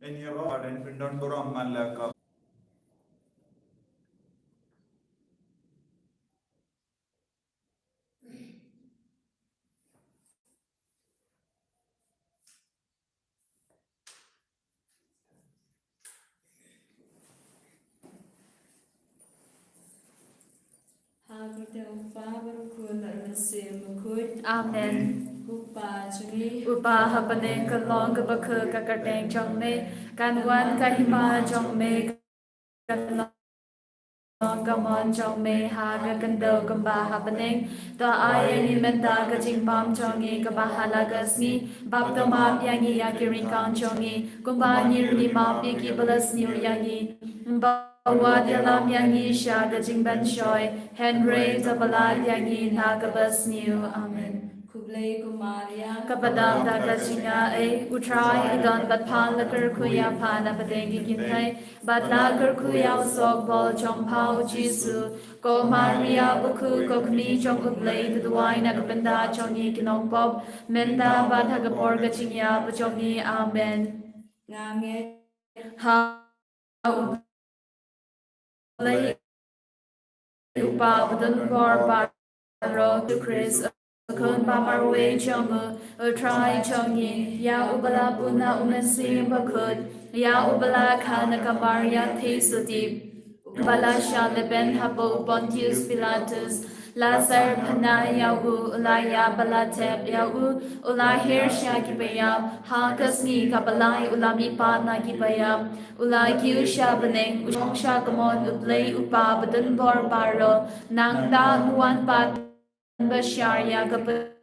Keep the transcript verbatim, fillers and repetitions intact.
Ïaroh, ren pyndon burom man la ka. Ha ka kyrteng u Kpa bad u Khun bad u Mynsiem Bakhuid. Amen. Ko Pa jong ngi uba ha bneng, ka long kaba khuid ka kyrteng jong me, kan wan ka hima jong me, kan long ka mon jong me ha ka khyndew kumba ha bneng. To ai ïa ngi mynta ka jingbam jong ngi kaba ha la ka sngi, bad to map ïa ngi ïa ki ryngkang jong ngi, kumba ngi ruh ngi map ïa kiba la sniew ïa ngi. Bad wat ïalam ïa ngi sha ka jingpynshoi, hynrei to pyllait ïa ngi na kaba sniew. Amen. Khublei ko Maria, kaba don da ka jingaiei, u Trai u don bad pha, la kyrkhu ïa pha na pdeng ki kynthei, bad la kyrkhu ïa u sohbor jong pha u Jisu. Ko Maria bakhuid, ko Kmie jong u Blei, to duwai na ka bynta jong ngi ki nongpop, mynta bad ha ka por ka jingïap jong ngi. Amen. Nga ngeit ha u Blei u Kpa badonbor baroh, Jisu Khrist u Khun ba marwei jong u, u Trai jong ngi, ïa uba la bun na u Mynsiem Bakhuid, ïa uba la kha na ka Maria theisotti, ba la shah lehbeiñ hapoh u Pontius Pilatus, la syrphna ïa u, u la ïap bad la thep ïa u, u la hiar sha kiba ïap, ha ka sngi kaba lai u la mihpat na kiba ïap, u la kiew sha bneng, u shong sha kamon u Blei u Kpa badonbor baroh, nangta un wan pat ban bishar ïa ka pyrthei